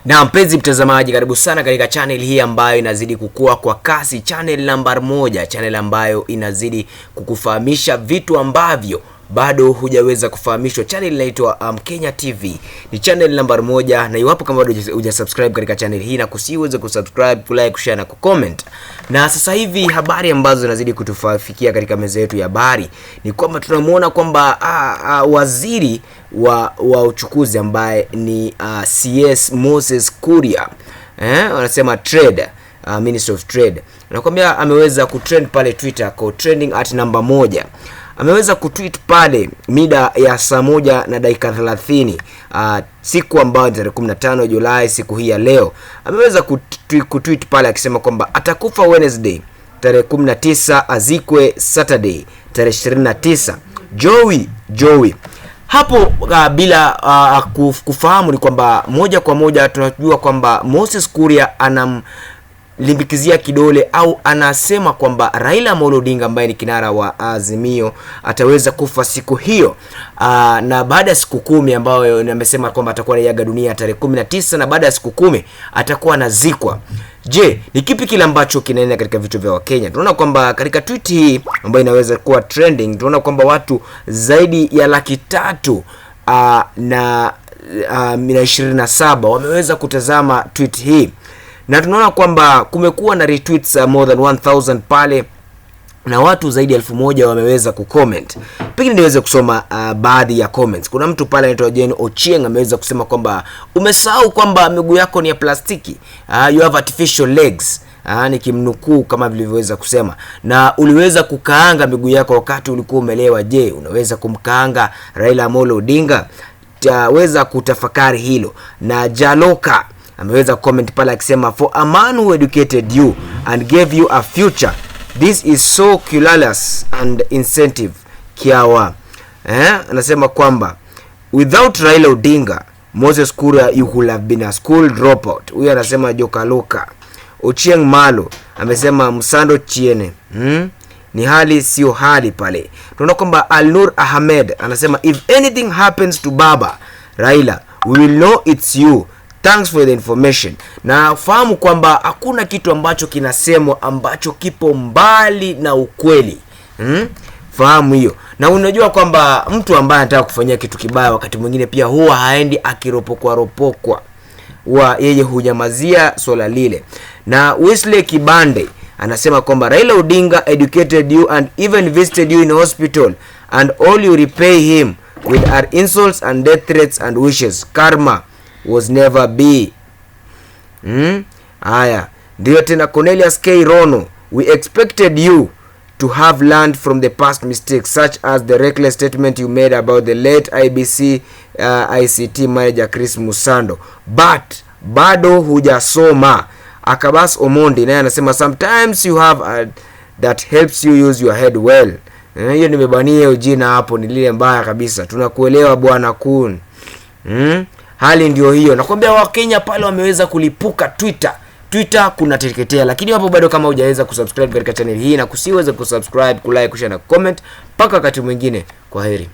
Na mpenzi mtazamaji, karibu sana katika channel hii ambayo inazidi kukua kwa kasi, channel namba moja, channel ambayo inazidi kukufahamisha vitu ambavyo bado hujaweza kufahamishwa. Channel inaitwa Kenya TV, ni channel namba moja, na iwapo kama bado hujasubscribe katika channel hii, nakusihi uweze kusubscribe, kulike, kushare na kucomment. Na sasa hivi habari ambazo zinazidi kutufikia katika meza yetu ya habari ni kwamba tunamuona kwamba waziri wa uchukuzi ambaye ni CS Moses Kuria, wanasema trade, Minister of Trade, nakwambia ameweza kutrend pale Twitter kwa trending at namba moja. Ameweza kutweet pale mida ya saa 1:30, siku ambayo ni tarehe 15 Julai, siku hii ya leo. Ameweza kutweet pale akisema kwamba atakufa Wednesday tarehe 19, azikwe Saturday tarehe 29. Joey Joey hapo bila kufahamu ni kwamba moja kwa moja tunajua kwamba Moses Kuria anamlimbikizia kidole au anasema kwamba Raila Amolo Odinga ambaye ni kinara wa Azimio ataweza kufa siku hiyo, na baada ya siku 10 ambayo amesema kwamba atakuwa anaiaga dunia tarehe 19, na baada ya siku 10 atakuwa anazikwa. Je, ni kipi kile ambacho kinaenda katika vichwa vya Wakenya? Tunaona kwamba katika tweet hii ambayo inaweza kuwa trending, tunaona kwamba watu zaidi ya 300,000 na 27 wameweza kutazama tweet hii, na tunaona kwamba kumekuwa na retweets more than 1000 pale na watu zaidi ya 1000 wameweza kucomment. Pengine niweze kusoma baadhi ya comments. Kuna mtu pale anaitwa Jane Ochieng ameweza kusema kwamba umesahau kwamba miguu yako ni ya plastiki. You have artificial legs. Nikimnukuu kama vilivyoweza kusema, na uliweza kukaanga miguu yako wakati ulikuwa umelewa. Je, unaweza kumkaanga Raila Amolo Odinga? Taweza kutafakari hilo. Na Jaloka ameweza comment pale akisema, "For a man who educated you and gave you a future, this is so callous and insensitive kiawa." Anasema kwamba without Raila Odinga, Moses Kuria, you could have been a school dropout. Huyu anasema Jokaloka. Ochieng Malo amesema Msando Chiene. Ni hali sio hali pale. Tunaona kwamba Alnur Ahmed anasema, "If anything happens to Baba Raila, we will know it's you. Thanks for the information." Na fahamu kwamba hakuna kitu ambacho kinasemwa ambacho kipo mbali na ukweli. Fahamu hiyo. Na unajua kwamba mtu ambaye anataka kufanyia kitu kibaya wakati mwingine pia huwa haendi akiropokwa ropokwa, huwa yeye hunyamazia swala lile. Na Wesley Kibande anasema kwamba Raila Odinga educated you and even visited you in hospital, and all you repay him with are insults and death threats and wishes. Karma was never be. Haya, ndiyo tena Cornelius K Rono, "We expected you to have learned from the past mistakes, such as the reckless statement you made about the late IEBC ICT manager Chris Musando, but bado hujasoma." Akabas Omondi naye anasema, "Sometimes you have a, that helps you use your head well." Hiyo nimebania hiyo jina hapo, ni lile mbaya kabisa. Tunakuelewa, bwana Kun. Hali ndio hiyo, nakwambia Wakenya pale wameweza kulipuka Twitter. Twitter kuna teketea, lakini hapo bado kama hujaweza kusubscribe katika channel hii, nakusihi uweze kusubscribe, kulike, kushare na comment. Mpaka wakati mwingine, kwa heri.